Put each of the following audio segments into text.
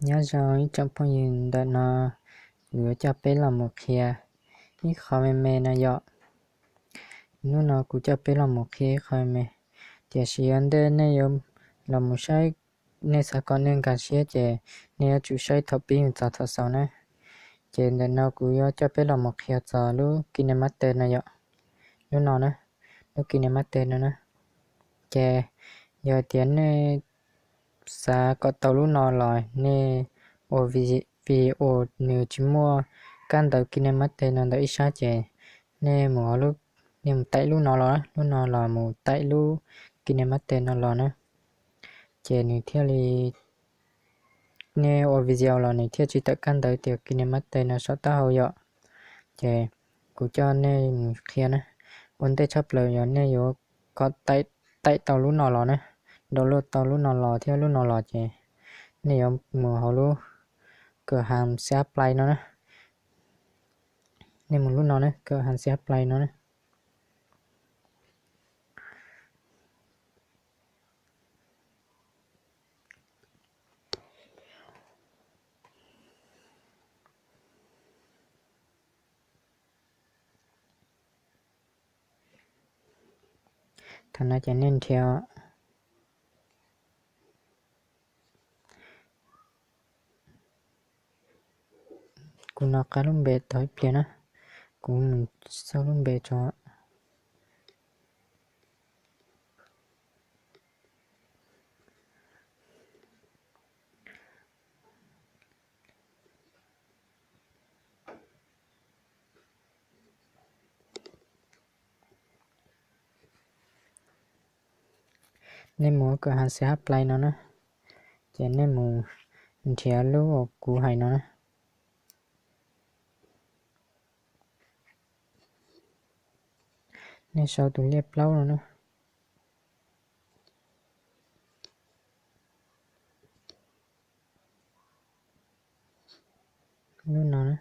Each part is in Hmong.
Nyob zoo ib tsoom phooj ywg, ntawm no kuv yuav coj peb los mus qhia ib qho me me no yom. Hnub no kuv coj peb los mus qhia ib qho me me, tiam sis ua ntej nej yuav los mus saib, nej xav kom nej nkag siab ces nej yuav tsum saib thaum pib mus txog thaum xaus na. Ces ntawm no kuv yuav coj peb los mus qhia txog lub KineMaster no yom. Lub no na, lub KineMaster no na. Ces yog tias nej xav kom tau lub no los nej ua video nws tsis muaj kab ntawv KineMaster no ntawm ib sab ces nej mus, nej mus taim lub no los, lub no los mus taim lub KineMaster no los na. Ces nws thiaj li, nej ua video los nws thiaj tsis tawm kab ntawv tias KineMaster no saum taub hau yom. Ces kuv coj nej mus qhia na. Ua ntej tshaj plaws yog nej yuav kom taim tau lub no los na, download tau lub no los thiab lub no los ces nej yuav mus hauv lub kawm hais C H Play no na. Nej mus lub no na, kawm hais C H Play no na. Thaum no ces nej nrhiav, kuv no qab lub npe tau ib pliag na, kuv mus xauj lub npe tso. Nej mus kawm hais C H Play no na, ces nej mus nrhiav lub uas kuv hais no na. Nej sau tus liaj plaub no na. Lub no na.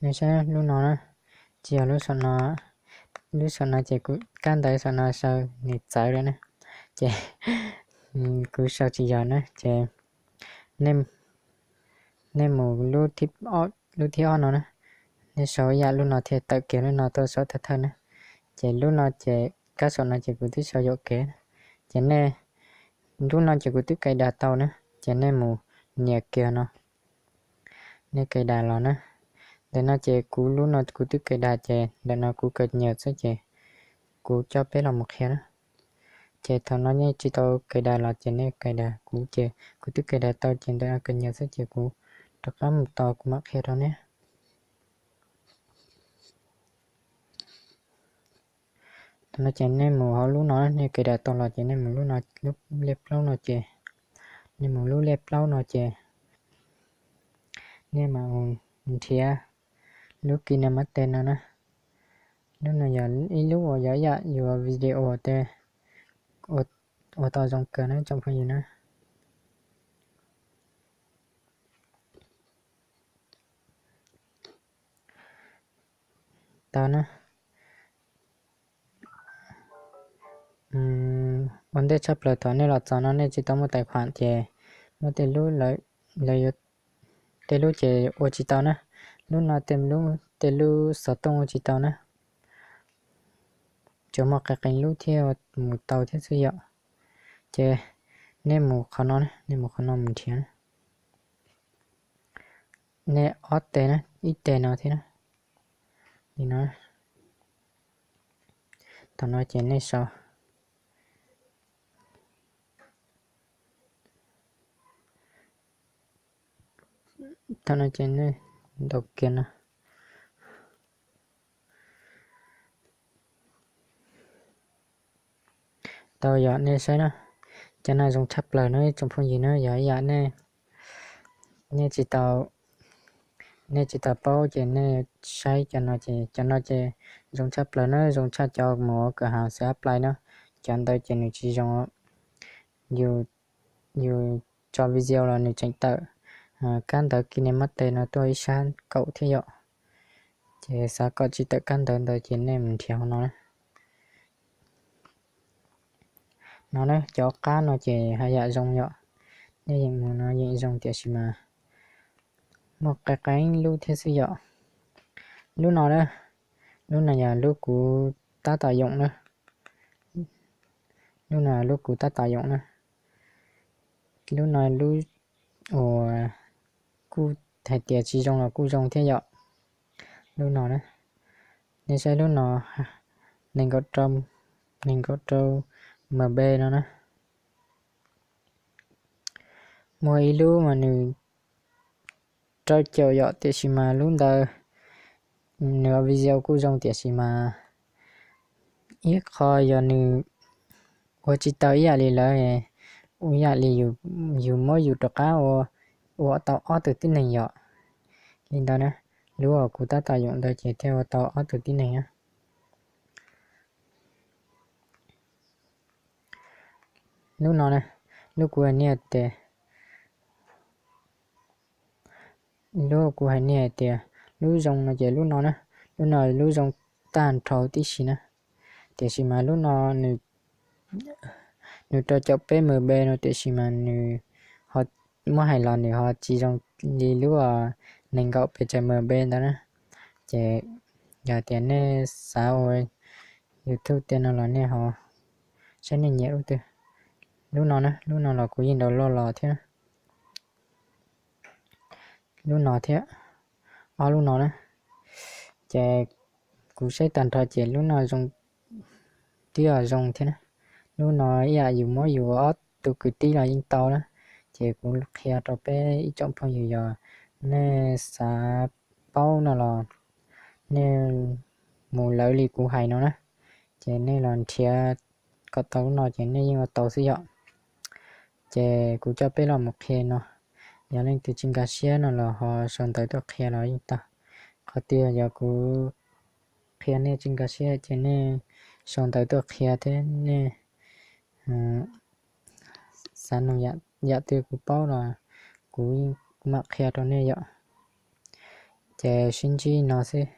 Nej saib lub no na, tsis yog lub saum no. Lub saum no ces kuv kab ntawv saum no sau nws txawv lawm na, ces kuv sau tsis yog na. Ces nej mus lub thib ob no na, nej sau ib yam lub no thiaj tawm kiag lub no tuaj saum thawj thawj na. Ces lub no ces kab saum no ces kuv twb sau yuam kev. Ces nej, lub no ces kuv twb kais das tau na, ces nej mus nias kiag no. Nej kais das los na. Ntawm no ces kuv lub no kuv twb kais das ces ntawm no kuv kawm nyas xwb ces kuv coj peb los mus qhia na. Ces thaum no nej tsis tau kais das los ces nej kais das, kuv ces kuv twb kais das tau ces ntawm no kawm nyas xwb ces kuv rov qab mus tos kuv mam qhia rau nej. Thaum no ces nej mus hauv lub no, nej kais das tau los ces nej mus lub no, lub liaj plaub no ces, nej mus lub liaj plaub no ces nej mam mus nrhiav lub KineMaster no na. Lub no yog ib lub uas yog ib yam yuav video tej ua tau zoo kawg na tsoom phooj ywg na. Tau na. Ua ntej tshaj plaws thaum nej los txog no nej tsis tau muaj tais khuam ces muaj tej lub, lawv yuav, tej lub ces ua tsis tau na. Lub no tej lub xov tooj ua tsis tau na. Tsuas muaj qee qee lub thiaj mus tau thiab xwb yom. Ces nej mus qhov no, nej mus qhov no mus nrhiav na. Nej ob teg na, ib teg no thiab na. Li no. Thaum no ces nej sau. Thaum no ces nej ntaus kiag no. Tau yom, nej saib na, cov no zoo tshaj plaws no ib tsoom phooj ywg na, yog ib yam nej, nej tsis tau, nej tsis tau paub ces nej saib cov no ces, cov no ces zoo tshaj plaws na, zoo tshaj cov mus ua kawm hais C H Play na. Cov ntawd ces nws tsis zoo, yus, yus tso video los nws tseem tawm kab ntawv KineMaster no tuaj ib sab kaum thiab yom. Ces xav kom tsis tawm kab ntawv ntawd ces nej mus nrhiav hauv no na. no na, cov qab no ces haj yam zoo yom. Nej yeem mus no yeem zoo tiam sis mas muaj qee qee lub thiab xwb yom. Lub no na, lub no yog lub kuv tab tom yoom na. Lub no lub kuv tab tom yoom na. Lub no lub uas kuj hais tias tsis zoo los kuj zoo thiab yom. Lub no na, nej saib lub no, nees nkaum rau, nees nkaum rau M B no na. Muaj ib lub mas nws rau caum yom, tiam sis mas lub ntawd nws video kuj zoo tiam sis mas ib qho yog nws ua tsis tau ib yam li lawv, ua ib yam li yus muab yus rov qab ua, ua tau ob tug tib neeg yom. Li ntawd na, lub uas kuv tab tom yoom ntawd ces thiaj ua tau ob tug tib neeg na. Lub no na, lub kuv hais nej tias, lub kuv hais nej hais tias lub zoo no ces lub no na, lub no lub zoo tag nrho tib si na. Tiam sis mas lub no nws rau caum peb M B no tiam sis mas nws ho muab hais los nws ho tsis zoo li lub nees nkaum pes tsawg M B ntawd na. Ces yog tias nej xav ua YouTube tiag no los nej ho saib nej nyiam lub twg. Lub no na, lub no los kuv yeej download los thiab. Lub no thiab, ob lub no na, ces kuv saib tag nrho ces lub no zoo, twb yog zoo thiab na. Lub no ib yam yus muab yus ob tug kwv tij los yeej tau na. Ces kuv qhia rau peb ib tsoom phooj ywg yog nej xav paub no los nej mus lawv li kuv hais no na, ces nej los nrhiav kom tau lub no ces nej yeej ua tau xwb yom. Ces kuv coj peb los mus qhia no, yog leej twg tsis nkag siab no los ho sau ntawv tuaj qhia los yeej tau. Qhov twg yog kuv qhia nej tsis nkag siab ces nej sau ntawv tuaj qhia thiab nej xav nug yam twg kuv paub los kuv mam qhia rau nej yom. Ces sib ntsib no xwb.